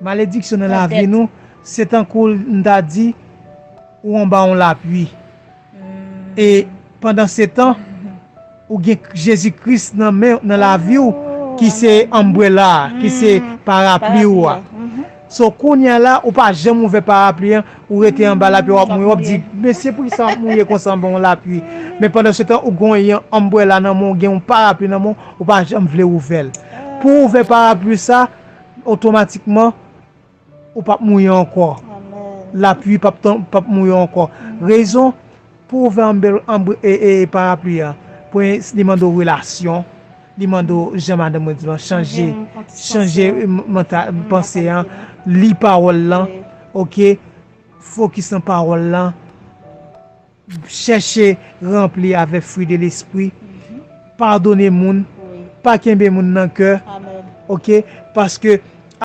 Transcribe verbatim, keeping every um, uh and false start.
Malediksyon nan lavi nou, se tankou m ta di, ou anba yon lapli. E pandan se tan, ou gen Jezi Kris nan men, nan lavi w, ki se anbrela, ki se parapli ou a. So, kounye a la, ou pa janm ouvè parapli an, ou rete anba lapli, w ap mouri, w ap di, "Mesye, poukisa m ap mouri konsa anba yon lapli?" Men pandan se tan, ou gen yon anbrela nan men w, ou gen yon parapli nan men w, ou pa janm vle ouvè l. Pou w ouvè parapli sa, otomatikman, ou p ap mouri ankò. Lapli p ap, tan- p ap mouri ankò. Rezon pou w ouvè anbe- anbre- e, e, parapli a, premye, li mande w relasyon, li mande w, jan madanm mwen di lan, chanje, chanje, e, manta- panse an, li pawòl lan, oke, fokis nan pawòl lan, chèche ranpli avèk fwi de lespri, padone moun, pa kenbe moun nan kè, oke, paske